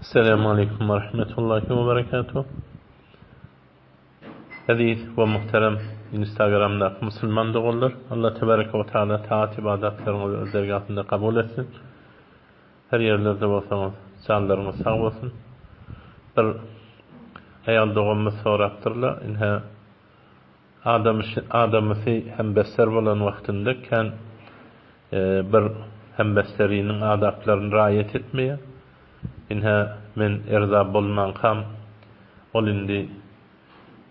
Esselamu aleýkum we rahmetullahi we berekatuh. Eziz we muhterem Instagramdaky musulman doganlar, Allah tebareke we taala taat ibadatlaryňyzy öz dergahynda kabul etsin. Her ýerlerde bolsaňyz, janlaryňyz sag bolsun. Bir aýal doganymyz sorapdyrlar, inhä Adamysy hembester bolan wagtynda kän bir hembesteriniň adaplaryny raýat etmeýär. Ine, men erza bolmankam, ol indi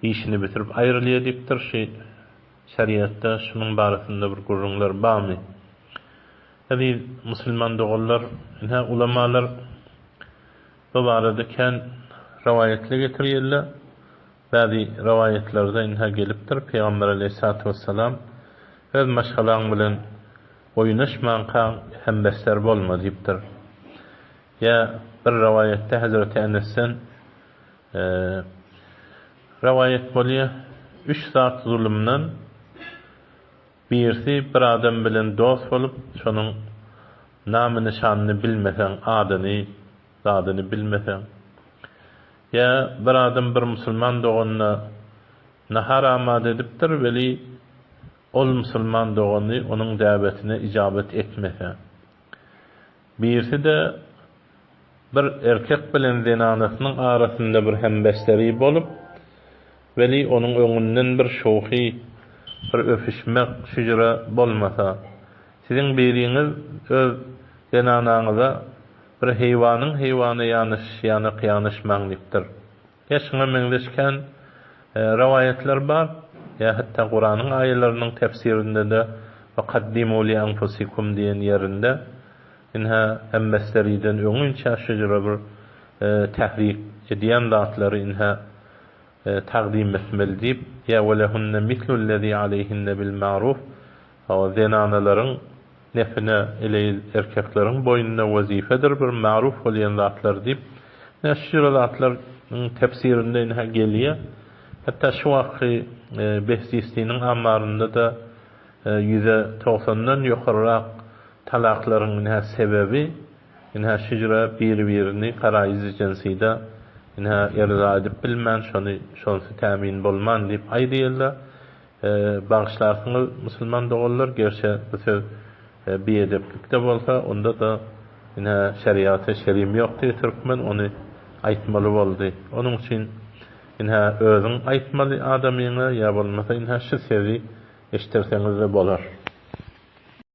işini bitirip aýrylýar diýipdir. Şu şeriatda şunuň barasynda bir gürrüňler barmy? Eziz musulman doganlar, ine, ulamalar bu barada kän rowaýatlar getirýärler. Bäzi rowaýatlarda ynha gelipdir, Pygamber aleýhissalatu wessalam, Öz maşgalaň bilen oýnaşmankaň hembester bolma diýipdir. Ýa bir rowaýatda hezreti Enesden rowaýat bolýar, Üç zat zulumdan, birisi bir adam bilen dost bolup, şonuň namy-nyşanyny bilmeseň, adyny, zadyny bilmeseň, Ýa bir adam bir musulman doganyna nahar amada edipdir, weli ol musulman dogany onuň däwetine ijabat etmese. Birisi-de bir erkek bilen zenanasynyň arasynda bir hembesteri bolup, weli onuň öňünden bir şowhy, bir öpüşmek şüjre bolmasa. Siziň biriňiz öz zenanaňyza Bir heýwanyň heýwana ýanaşyşy ýanak ýanaşmaň diýipdir. Ýa şuňa meňzeş kän rowaýatlar bar, ýa hatda Kuranyň aýalarynyň tefsirinde-de we kaddimu li anfusikum diýen ýerinde ynha hemmesleriden öňinçä şu jüre bir tährik edýän zatlary ynha tagdym etmeli diýip, ýa we lehunne mislullezi aleýhinne bil maruf Hawa, zenanalaryň nepine eleýil erkekleriň boýnuna wezifedir bir maruf bolýan zatlar diýip, ine şu jüre zatlaryň tefsirinde ine gelýär. Hatda şu wagtky Behzistiniň amarynda-da ýüze togsandan ýokarrak talaklaryň ine sebebi ine şu jüre biri-birini garaýyzy jenside ine erza edip bilmän şony şonsy tämin bolman diýip aýdýarlar. Bagyşlarsyňyz musulman doganlar gerçe bu söz biedeplikde bolsa onda-da ine şeriata şerim ýok diýdi türkmen ony aýtmaly boldy. Onuň üçin ine özüň aýtmaly adamyňa ýa bolmasa ine şu sözi eşdirseňizde bolar.